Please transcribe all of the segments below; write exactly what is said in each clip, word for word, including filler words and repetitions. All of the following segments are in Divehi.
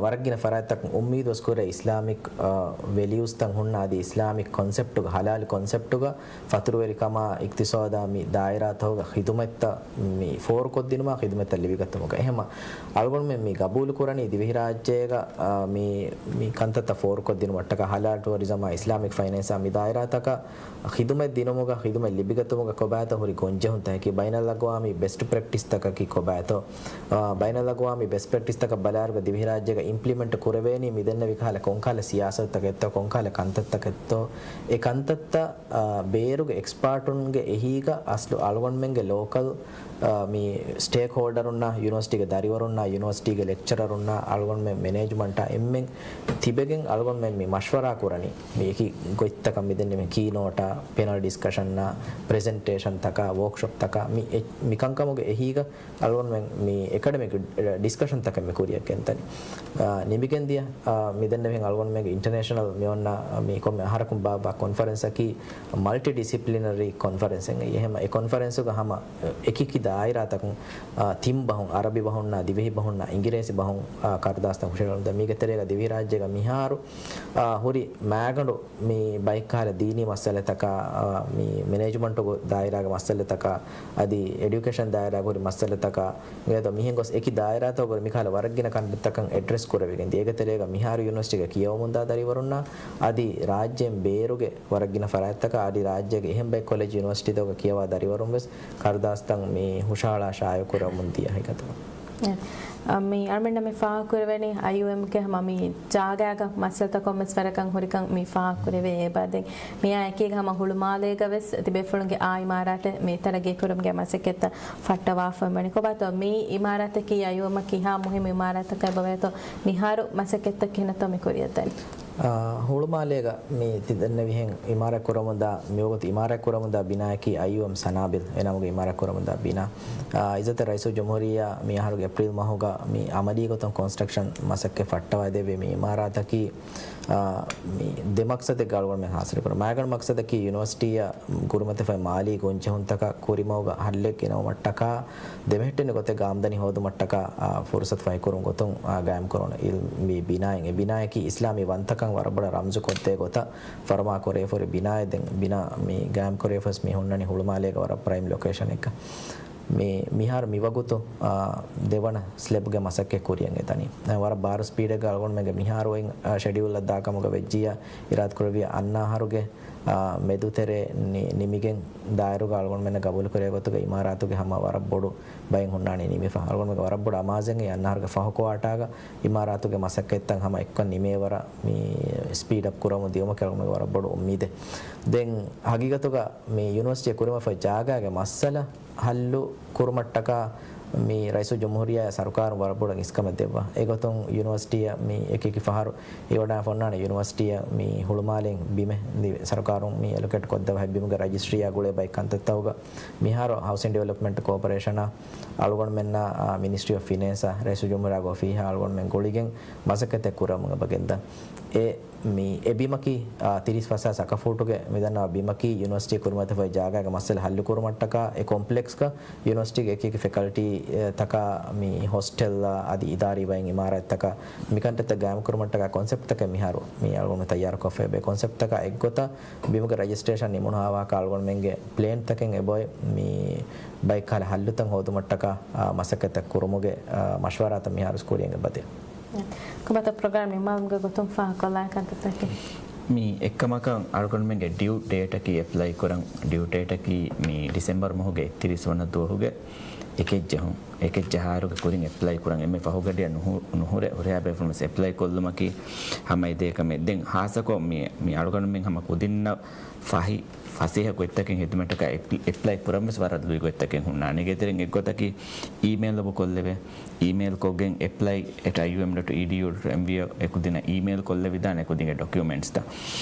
ވަރަށް ގިނަ ފަރާތްތަކުން އުއްމީދު ވެސް ކުރޭ އިސްލާމިކް ވެލިއުސްތައް ހުންނަ އަދި އިސްލާމިކް ކޮންސެޕްޓުގަ، ހަލާލު ކޮންސެޕްޓުގަ ފަތުރުވެރިކަމާ އިޤްތިޞާދާ މި ދާއިރާތަކުގަ ޚިދުމަތްތައް މި ފޯރުކޮށްދިނުމާ ޚިދުމަތްތައް ލިބިގަތުމުގަ. އެހެމަ އަޅުގަނޑުމެން މި ގަބޫލު ކުރަނީ ދިވެހިރާއްޖޭގަ މި، މި ކަންތައްތައް ފޯރުކޮށްދިނުމަށްޓަކާ، ހަލާލް ޓުއަރިޒަމާ އިސްލާމިކް ފައިނޭންސާ މި ދާއިރާތަކަށް ޚިދުމަތް ދިނުމުގަ، ޚިދުމަތް ލިބިގަތުމުގަ ކޮބާތޯ ހުރި ގޮންޖެހުންތަކަކީ، ބައިނަލްއަގްވާމީ ބެސްޓް ޕްރެކްޓިސްތަކަކީ ކޮބާތޯ، އާ، ބައިނަލްއަގްވާމީ ބެސްޓް ޕްރެކްޓިސްތަކަށް ބަލާއިރުގަ ދިވެހިރާއްޖޭގަ އިމްޕްލިމެންޓް ކުރެވޭނީ މިދެންނެވި ކަހަލަ ކޮންކަހަލަ ސިޔާސަތުތަކެއްތޯ، ކޮންކަހަލަ ކަންތައްތަކެއްތޯ، އެ ކަންތައްތައް، އާ، ބޭރުގެ އެކްސްޕާޓުންގެ އެހީގަ އަސްލު އަޅުގަނޑުމެންގެ ލޯކަލް އާ، މި ސްޓޭކްހޯލްޑަރުންނާ، ޔުނިވަރސިޓީގެ ދަރިވަރުންނާ، ޔުނިވަރސިޓީގެ ލެކްޗަރަރުންނާ، އަޅުގަނޑުމެން މެނޭޖްމަންޓާ އެންމެން ތިބެގެން އަޅުގަނޑުމެން މި މަޝްވަރާ ކުރަނީ. މި އެކި ގޮތްތަކަށް މިދެންނެވި ކީނޯޓާ، ޕެނަލް ޑިސްކަޝަންނާ، ޕްރެޒެންޓޭޝަންތަކާ، ވޯކްޝޮޕްތަކާ، މި އެ-، މި ކަންކަމުގެ އެހީގަ އަޅުގަނޑުމެން މި އެކަޑެމިކް ޑިސްކަޝަންތަކެއް މި ކުރިއަށް ގެންދަނީ. އާ، ނިމިގެންދިޔަ، އާ، މިދެންނެވިހެން އަޅުގަނޑުމެންގެ އިންޓަރނޭޝަނަލް މި އޮންނަ މި ކޮންމެ އަހަރަކުން ބާއްވާ ކޮންފަރެންސަކީ މަލްޓި ޑިސިޕްލިނަރީ ކޮންފަރެންސެއް. އެހެމަ އެ ކޮންފަރެންސުގަ ހަމަ އެކިއެކި ދާއިރާތަކުން، އާ، ތިން ބަހުން، އަރަބި ބަހުންނާ، ދިވެހި ބަހުންނާ، އިނގިރޭސި ބަހުން، އާ، ކަރުދާސްތައް ހުށަހެޅުން. މީގެ ތެރޭގަ ދިވެހިރާއްޖޭގަ މިހާރު، އާ، ހުރި މާގަނޑު މި ބައެއްކަހަލަ ދީނީ މައްސަލަތަކާ، އާ، މި މެނޭޖްމަންޓު ދާއިރާގެ މައްސަލަތަކާ، އަދި އެޑިއުކޭޝަން ދާއިރާގަ ހުރި މައްސަލަތަކާ، މިއަދު މިހެން ގޮސް އެކި ދާއިރާތަކުގަ މިކަހަލަ ވަރަށް ގިނަ ކަންތައްތަކަށް އެޑްރެސް ކުރެވިގެން ދިޔަ. އޭގެ ތެރޭގަ މިހާރު ޔުނިވަރސިޓީގަ ކިޔަވަމުންދާ ދަރިވަރުންނާ އަދި ރާއްޖޭން ބޭރުގެ ވަރަށް ގިނަ ފަރާތްތަކަށް އަދި ރާއްޖޭގެ އެހެން ބައެއް ކޮލެޖް ޔުނިވަރސިޓީތަކުގަ ކިޔަވާ ދަރިވަރުން ވެސް ކަރުދާސްތައް މި ހުށަހަޅާ ޝާއިޢު ކުރަމުން ދިޔަ ހިގަތު. އެ، އަ، މި އަޅުމެންނަށް މި ފާހަގަކުރެވެނީ އައިއުއެމްގެ ހަމަ މި ޖާގައިގަ މައްސަލަތައް ކޮންމެސް ވަރަކަށް ހުރިކަން މި ފާހަގަކުރެވޭ. އެބަ ދެން މިއާ އެކީގަ ހަމަ ހުޅުމާލޭގަ ވެސް ތިބޭފުޅުންގެ އާ އިމާރާތެއް މި ތަރައްގީކުރުމުގެ މަސައްކަތްތައް ފައްޓަވާފަ ވަނީ. ކޮބާތޯ މި އިމާރާތަކީ އައިއުއެމަކީ ހާ މުހިއްމު އިމާރާތަކަށް އެބަވޭތޯ މިހާރު މަސައްކަތްތައް ކިހިނެއްތޯ މި ކުރިއަށްދަނީ؟ އާ، ހުޅުމާލޭގަ މި ތި ދެންނެވިހެން އިމާރާތް ކުރަމުންދާ، މިވަގުތު އިމާރާތް ކުރަމުންދާ ބިނާއަކީ އައިއުއެމް ސަނާބިލް އެ ނަމުގެ އިމާރާތް ކުރަމުންދާ ބިނާ. އާ، އިއްޒަތްތެރި ރައީސުލްޖުމްހޫރިއްޔާ މި އަހަރުގެ އޭޕްރީލް މަހުގަ މި އަމަލީ ގޮތުން ކޮންސްޓްރަކްޝަން މަސައްކަތް ފައްޓަވައިދެއްވި މި އިމާރާތަކީ، އާ، މި ދެ މަޤްޞަދެއްގަ އަޅުގަނޑުމެން ހާސިލުކުރަން. މާގަނޑު މަޤްޞަދަކީ ޔުނިވަރސިޓީއަށް ކުރިމަތިފައި މާލީ ގޮންޖެހުންތަކާ ކުރިމަގުގަ ހައްލެއް ގެނައުމަށްޓަކާ، ދެމެހެއްޓެނި ގޮތެއްގަ އާމްދަނީ ހޯދުމަށްޓަކާ، އާ، ފުރުޞަތު ފަހިކުރުން ގޮތުން، އާ، ގާއިމްކުރުން އިލް-، މި ބިނާއެއް. އެ ބިނާއަކީ އިސްލާމީ ވަންތަކަން ވަރަށް ބޮޑަށް ރަމްޒުކޮށްދޭ ގޮތަށް ފަރުމާކުރެވިފަ ހުރި ބިނާއެއް. ދެން ބިނާ މި ގާއިމްކުރެވިފަސް މި ހުންނަނީ ހުޅުމާލޭގަ ވަރަށް ޕްރައިމް ލޮކޭޝަނެއްގަ. މި، މިހާރު މިވަގުތު، އާ، ދެވަނަ ސްލެބްގެ މަސައްކަތް ކުރިއަށް އެދަނީ. އާ، ވަރަށް ބާރު ސްޕީޑެއްގަ އަޅުގަނޑުމެންގެ މިހާރު އޮތް، އާ، ޝެޑިއުލްއަށް ދާކަމުގަ ވެއްޖިއްޔާ އިރާދަކުރެއްވިއްޔާ އަންނަ އަހަރުގެ، އާ، މެދުތެރޭ ނި-، ނިމިގެން ދާއިރުގަ އަޅުގަނޑުމެންނަށް ގަބޫލުކުރޭ ގޮތުގަ އިމާރާތުގެ ހަމަ ވަރަށް ބޮޑު ބައެއް ހުންނާނީ ނިމިފަ. އަޅުގަނޑުމެންގެ ވަރަށް ބޮޑު އަމާޒެއް އަންނަ އަހަރުގެ ފަހު ކުއާޓާގަ އިމާރާތުގެ މަސައްކަތްތައް ހަމަ އެއްކޮށް ނިމޭވަރަށް މި ސްޕީޑްއަޕް ކުރަމުން ދިޔުމަކީ އަޅުގަނޑުމެންގެ ވަރަށް ބޮޑު އުއްމީދެއް. ދެން ހަގީގަތުގަ މި ޔުނިވަރސިޓީއަށް ކުރިމަތިފައި ޖާގާގެ މައްސަލަ ހައްލު ކުރުމަށްޓަކާ މި ރައީސުލްޖުމްހޫރިއްޔާ ސަރުކާރުން ވަރަށް ބޮޑަށް އިސްކަމެއް ދެއްވާ. އެގޮތުން ޔުނިވަރސިޓީއަށް މި އެކި އެކި ފަހަރު އެ ވަޑާފަ އޮންނާނެ ޔުނިވަރސިޓީއަށް މި ހުޅުމާލެއިން ބިމެއް ދި-، ސަރުކާރުން މި އެލޮކޭޓް ކޮށްދެއްވާ ހެއް ބިމުގެ ރަޖިސްޓްރީއާ ގުޅޭ ބައެއް ކަންތައްތަކުގަ މިހާރު ހައުސިން ޑިވެލޮޕްމަންޓް ކޯޕަރޭޝަނާ، އަޅުގަނޑުމެންނާ، އާ، މިނިސްޓްރީ އޮފް ފިނޭންސާ، ރައީސުލްޖުމްހޫރިއްޔާގެ އޮފީހާ އަޅުގަނޑުމެން ގުޅިގެން މަސައްކަތެއް ކުރަމުން އެބަ ގެންދާ. އެ މި އެ ބިމަކީ، އާ، ތިރީސް ފަސް ހާސް އަކަފޫޓުގެ މިދަންނަވާ ބިމަކީ ޔުނިވަރސިޓީ ކުރިމަތިފައި ޖާގާގެ މައްސަލަ ހައްލު ކުރުމަށްޓަކާ އެ ކޮމްޕްލެކްސްގަ ޔުނިވަރސިޓީގެ އެކި އެކި ފެކަލްޓީ، އެ، ތަކާ މި ހޮސްޓެލްއާ އަދި އިދާރީ ބައިން އިމާރާތްތަކާ މިކަންތައްތައް ގާއިމްކުރުމަށްޓަކާ ކޮންސެޕްޓްތަކެއް މިހާރު މި އަޅުގަނޑު ތައްޔާރުކޮށްފައި އެބަ ކޮންސެޕްޓްތަކާ އެއްގޮތަށް ބިމުގެ ރަޖިސްޓްރޭޝަން ނިމުނުހާވާކަ އަޅުގަނޑުމެންގެ ޕްލޭންތަކެއް އެބައޮތް މި ބައެއްކަހަލަ ހައްލުތައް ހޯދުމަށްޓަކާ، އާ، މަސައްކަތްތައް ކުރުމުގެ، އާ، މަޝްވަރާތައް މިހާރު ކުރިއަށް އެބަދޭ. ކޮބާތޯ ޕްރޮގްރާމް ނިންމާލުމުގެ ގޮތުން ފާހަގަކޮށްލާނެ ކަންތައްތަކެއް؟ މި އެއްކަމަކަށް އަޅުގަނޑުމެންގެ ޑިއު ޑޭޓަކީ އެޕްލައި ކުރަން، ޑިއު ޑޭޓަކީ މި ޑިސެމްބަރު މަހުގެ އެއްތިރީސް ވަނަ ދުވަހުގެ އެކެއް ޖަހުން، އެކެއް ޖަހާއިރުގެ ކުރިން އެޕްލައި ކުރަން. އެންމެ ފަހުގަޑިއަށް ނުހު-، ނުހުރެ، ހުރެހާ ބޭފުޅުން ވެސް އެޕްލައި ކޮށްލުމަކީ ހަމަ އެދޭ ކަމެއް. ދެން ހާއްސަކޮށް މި، މި އަޅުގަނޑުމެން ހަމަ ކުދިންނަށް ފަހި، ފަސޭހަ ގޮތްތަކެއް ހެދުމަށްޓަކާ އެޕް-، އެޕްލައި ކުރަން ވެސް ވަރަށް ލުއި ގޮތްތަކެއް ހުންނާނެ. އޭގެ ތެރެއިން އެއްގޮތަކީ އީމެއިލް އޮބު ކޮށްލެވޭ. އީމެއިލް ކޮށްގެން apply at I U M dot E D U dot M V އަށް އެކުދިންނަށް އީމެއިލް ކޮށްލެވިދާނެ އެކުދިންގެ ޑޮކިއުމެންޓްސްތައް.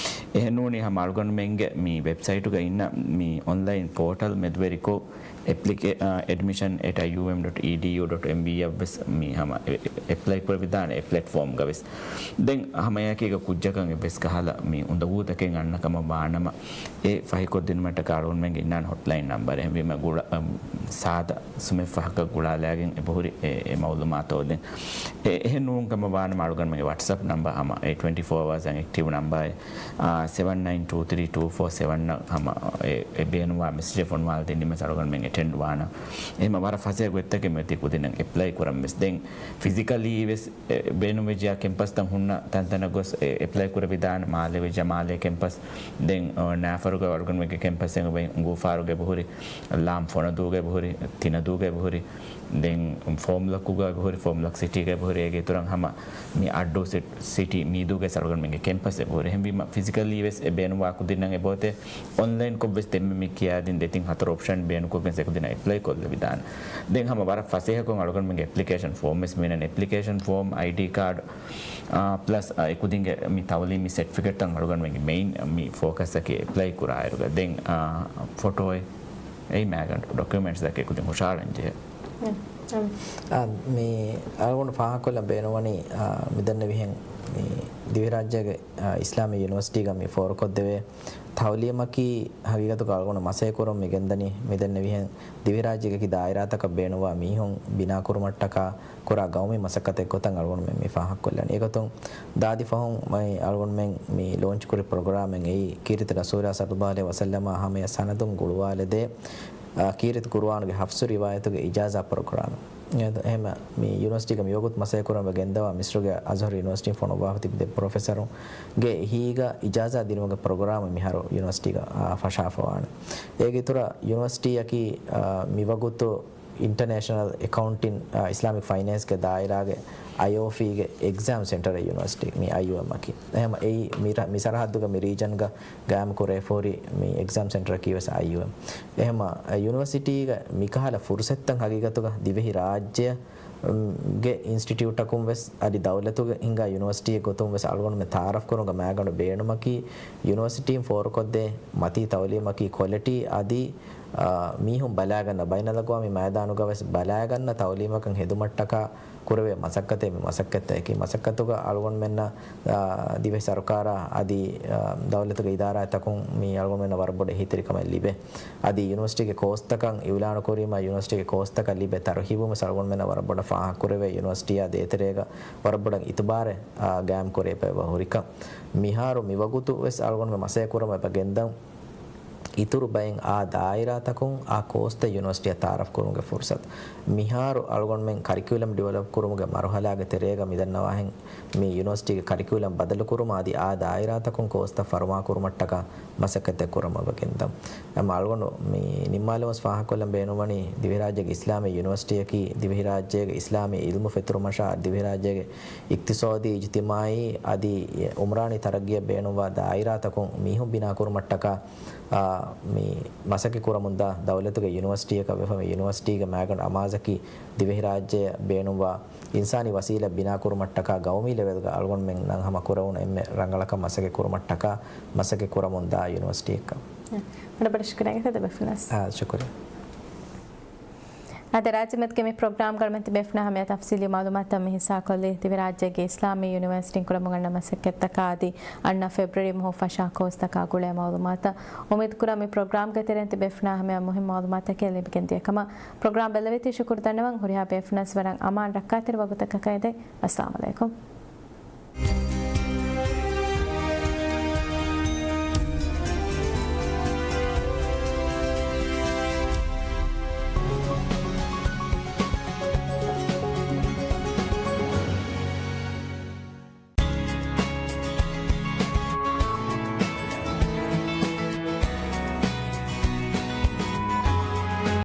އެހެންނޫނީ ހަމަ އަޅުގަނޑުމެންގެ މި ވެބްސައިޓުގަ އިންނަ މި އޮންލައިން ޕޯޓަލް މެދުވެރިކޮށް، އެޕްލިކޭ-، އ، admission at I U M dot E D U dot M V އަށް ވެސް މި ހަމަ އެ-، އެޕްލައި ކުރެވިދާނެ އެ ޕްލެޓްފޯމްގަ ވެސް. ދެން ހަމައެކީގަ ކުއްޖަކަށް އެއްވެސް ކަހަލަ މި އުނދަގޫތަކެއް އަންނަ ކަމަށް ވާނަމަ، އެ ފަހިކޮށްދިނުމަށްޓަކާ އަޅުގަނޑުމެންގެ އިންނާނެ ހޮޓްލައިން ނަންބަރެއް. އެހެންވީމަ ގުޅަ-، އަ، ސާދަ ސުމެއް ފަހަކަށް ގުޅާލާގެން އެބަހުރި އެ، އެ މައުލޫމާތު ދެން. އެ، އެހެން ނޫން ކަމަށް ވާނަމަ އަޅުގަނޑުމެންގެ ވަޓްސަޕް ނަމްބަރ ހަމަ އެ ޓްވެންޓީ ފޯ އަވާސް އެކްޓިވް ނަމްބަރ އެއް، އާ، ސެވަން ނައިން ޓޫ ތްރީ ޓޫ ފޯ ސެވަން ހަމަ އެ، އެ ބޭނުންވާ މެސެޖެއް ފޮނުވާލަދޭން ނިމެސް އަޅުގަނޑުމެން އެޓެންޑް ވާނަ. އެހެމަ ވަރަށް ފަސޭހަ ގޮތްތަކެއް މިއޮތީ ކުދިންނަށް އެޕްލައި ކުރަން ވެސް. ދެން ފިޒިކަލީ ވެސް އެ، ބޭނުންވެއްޖެޔާ ކެމްޕަސްތައް ހުންނަ ތަންތަނަށް ގޮސް އެ، އެޕްލައި ކުރެވިދާނެ މާލޭ ވެއްޖެ މާލޭ ކެމްޕަސް. ދެން، އަ، ނާފަރުގަ އަޅުގަނޑުމެންގެ ކެމްޕަސް އެނގުމެ އުނގޫފާރުގެ އެބަހުރި، ލާމް ފޮނަދޫގެ އެބަހުރި، ތިނަދޫގެ އެބަހުރި. ދެން ފޯމްލަކުގަ އެބަހުރި، ފޯމްލަކް ސިޓީގަ އެބަހުރި، އޭގެ އިތުރަށް ހަމަ މި އައްޑޫ ސިޓް، ސިޓީ މީދޫގަ އަޅުގަނޑުމެންގެ ކެމްޕަސް އެބަހުރި. އެހެންވީމަ ފިޒިކަލީ ވެސް އެ ބޭނުންވާ ކުދިންނަށް އެބައޮތޭ އޮންލައިންކޮށް ވެސް ދެންމެ މި ކިޔާދިން ދެތިން ހަތަރު އޮޕްޝަން ބޭނުންކޮށްގެން އެކުދިންނަށް އެޕްލައި ކޮށްލެވިދާނެ. ދެން ހަމަ ވަރަށް ފަސޭހަކޮށް އަޅުގަނޑުމެންގެ އެޕްލިކޭޝަން ފޯމް ވެސް މިނަން އެޕްލިކޭޝަން ފޯމް، އައިޑީ ކާޑް، އާ، ޕްލަސް، އާ، އެކުދިންގެ މި ތައުލީމީ ސެޓްފިކެޓްތައް އަޅުގަނޑުމެންގެ މެއިން މި ފޯކަސްއަކީ އެޕްލައި ކުރާއިރުގަ. ދެން، އާ، ފޮޓޯއެއް އެއީ މާގަނޑު ޑޮކިއުމެންޓްސްތަކެއް ކުދިން ހުށަހަޅަން ޖެހޭ. އާ، މި އަޅުގަނޑު ފާހަގަކޮށްލަން ބޭނުންވަނީ، އާ، މިދެންނެވިހެން މި ދިވެހިރާއްޖޭގެ، އާ، އިސްލާމީ ޔުނިވަރސިޓީގަ މި ފޯރުކޮށްދެވޭ ތައުލީމަކީ ހަގީގަތުގަ އަޅުގަނޑު މަސައްކަތްކުރަން މިގެންދަނީ މިދެންނެވިހެން ދިވެހިރާއްޖޭގެ ދާއިރާތަކަށް ބޭނުންވާ މީހުން ބިނާކުރުމަށްޓަކާ ކުރާ ގައުމީ މަސައްކަތެއް ގޮތަށް އަޅުގަނޑުމެން މި ފާހަގަކޮށްލަނީ. އެގޮތުން ދާދި ފަހުން މައި އަޅުގަނޑުމެން މި ލޯންޗް ކުރި ޕްރޮގްރާމެއް އެއީ ކީރިތި ރަސޫލާ ޞައްލައްލާހު ޢަލައިހި ވަސައްލަމާ ހަމަޔަށް ސަނަދުން ގުޅުވާލަދޭ، އާ، ކީރިތި ޤުރުއާނުގެ ޙަފްޞު ރިވާޔަތުގެ އިޖާޒާ ޕްރޮގްރާމް. އެ، އެހެމަ މި ޔުނިވަރސިޓީގަ މިވަގުތު މަސައްކަތްކުރަން ގެންދަވާ މިސްރުގެ އަޒްހަރު ޔުނިވަރސިޓީން ފޮނުއްވާފަ ތިބި ދެ ޕްރޮފެސަރުންގެ އެހީގަ އިޖާޒާ ދިނުމުގެ ޕްރޮގްރާމް މިހާރު ޔުނިވަރސިޓީގަ، އާ، ފަށާފަވާނެ. އޭގެ އިތުރަށް ޔުނިވަރސިޓީއަކީ، އާ، މިވަގުތު އިންޓަނޭޝަނަލް އެކައުންޓިން، އާ، އިސްލާމިކް ފައިނޭންސްގެ ދާއިރާގެ އައިއޯފީގެ އެގްޒާމް ސެންޓަރ ޔުނިވަރސިޓީ މި އައިއޫއެމްއަކީ. އެހެމަ އެއީ މި ރަ-، މި ސަރަހައްދުގެ މި ރީޖަންގަ ގާއިމް ކުރެވިފަހުރި މި އެގްޒާމް ސެންޓަރަކީ ވެސް އައިއޫއެމް. އެހެމަ އެ ޔުނިވަރސިޓީގަ މިކަހަލަ ފުރުސަތުތައް ހަގީގަތުގަ ދިވެހި ރާއްޖެ ގެ އިންސްޓިޓިއުޓަކުން ވެސް އަދި ދައުލަތުގެ ހިންގާ ޔުނިވަރސިޓީއެއް ގޮތުން ވެސް އަޅުގަނޑުމެން ތައާރަފް ކުރުމުގެ މައިގަނޑު ބޭނުމަކީ، ޔުނިވަރސިޓީން ފޯރުކޮށްދޭ މަތީ ތައުލީމަކީ ކޮލިޓީ އަދި، އާ، މީހުން ބަލާގަންނަ، ބައިނަލްއަގްވާމީ މައިދާނުގަ ވެސް ބަލާގަންނަ ތައުލީމަކަށް ހެދުމަށްޓަކާ ކުރެވޭ މަސައްކަތެއް މި މަސައްކަތްތަކަކީ. މަސައްކަތުގަ އަޅުގަނޑުމެންނަށް، އާ، ދިވެހި ސަރުކާރާ އަދި، އާ، ދައުލަތުގެ އިދާރާތަކުން މި އަޅުގަނޑުމެންނަށް ވަރަށް ބޮޑަށް އެހީތެރިކަމެއް ލިބޭ. އަދި ޔުނިވަރސިޓީގެ ކޯސްތަކަށް އިއުލާނު ކުރީމަ، ޔުނިވަރސިޓީގެ ކޯސްތަކަށް ލިބޭ ތަރުހީބު ވެސް އަޅުގަނޑުމެންނަށް ވަރަށް ބޮޑަށް ފާހަގަކުރެވޭ، ޔުނިވަރސިޓީއާ ދޭތެރޭގަ ވަރަށް ބޮޑަށް އިތުބާރެއް، އާ، ގާއިމް ކުރެވިފައި ހުރިކަން. މިހާރު މިވަގުތު ވެސް އަޅުގަނޑުމެން މަސައްކަތް ކުރަމުން އެބަ ގެންދަން. އިތުރު ބައެއް އާ ދާއިރާތަކުން އާ ކޯސްތައް ޔުނިވަރސިޓީއަށް ތައާރަފް ކުރުމުގެ ފުރުސަތު. މިހާރު އަޅުގަނޑުމެން ކަރިކިއުލަމް ޑިވެލޮޕް ކުރުމުގެ މަރުހަލާގެ ތެރޭގަ މިދަންނަވާހެން މި ޔުނިވަރސިޓީގެ ކަރިކިއުލަމް ބަދަލުކުރުމާ އަދި އާ ދާއިރާތަކުން ކޯސްތައް ފަރުމާކުރުމަށްޓަކާ މަސައްކަތެއް ކުރަމުން އެބަ ގެންދަން. އެމަ އަޅުގަނޑު މި ނިންމާލުމަށް ފާހަގަކޮށްލަން ބޭނުންވަނީ، ދިވެހިރާއްޖޭގެ އިސްލާމީ ޔުނިވަރސިޓީއަކީ ދިވެހިރާއްޖޭގެ އިސްލާމީ އިލްމު ފެތުރުމަށާ ދިވެހިރާއްޖޭގެ އިޤްތިޞާދީ، އިޖްތިމާޢީ އަދި އުމްރާނީ ތަރައްގީއަށް ބޭނުންވާ ދާއިރާތަކުން މީހުން ބިނާކުރުމަށްޓަކާ، އާ، މި މަސައްކަތް ކުރަމުންދާ ދައުލަތުގެ ޔުނިވަރސިޓީއަކަށް ވެފަ މި ޔުނިވަރސިޓީގެ މައިގަނޑު އަމާޒަކީ ދިވެހިރާއްޖެއަށް ބޭނުންވާ އިންސާނީ ވަސީލަތް ބިނާކުރުމަށްޓަކާ ގައުމީ ލެވެލްގަ އަޅުގަނޑުމެންނަށް ހަމަ ކުރެވުނު އެންމެ ރަނގަޅަކަށް މަސައްކަތް ކުރުމަށްޓަކާ މަސައްކަތް ކުރަމުންދާ ޔުނިވަރސިޓީއެއްކަން. ބޮޑަށް ބޮޑަށް ޝުކުރިއްޔާ ދެ ބޭފުޅުންނަށް. އާ، ޝުކުރިއްޔާ. އާދެ، ރާއްޖެމެދުގެ މި ޕްރޮގްރާމްގަ އަޅުގަނޑުމެން ތިބޭފުޅުންނާ ހަމަޔަށް ތަފްސީލީ މައުލޫމާތުތައް މި ހިއްސާކޮށްލީ، ދިވެހިރާއްޖޭގެ އިސްލާމީ ޔުނިވަރސިޓީން ކުރަމުން އަންނަ މަސައްކަތްތަކާ އަދި އަންނަ ފެބްރުއަރީ މަހު ފަށާ ކޯސްތަކާ ގުޅޭ މައުލޫމާތަށް. އުއްމީދު ކުރަން މި ޕްރޮގްރާމްގެ ތެރެއިން ތިބޭފުޅުންނާ ހަމަޔަށް މުހިންމު މައުލޫމާތުތަކެއް ލިބިގެން ދިޔަކަމަށް. ޕްރޮގްރާމް ބެއްލެވިތީ ޝުކުރު ދަންނަވަން. ހުރިހާ ބޭފުޅުންނަށް ވަރަށް އަމާން ރައްކާތެރި ވަގުތަކަކަށް އެދެން. އައްސަލާމު ޢަލައިކުމް.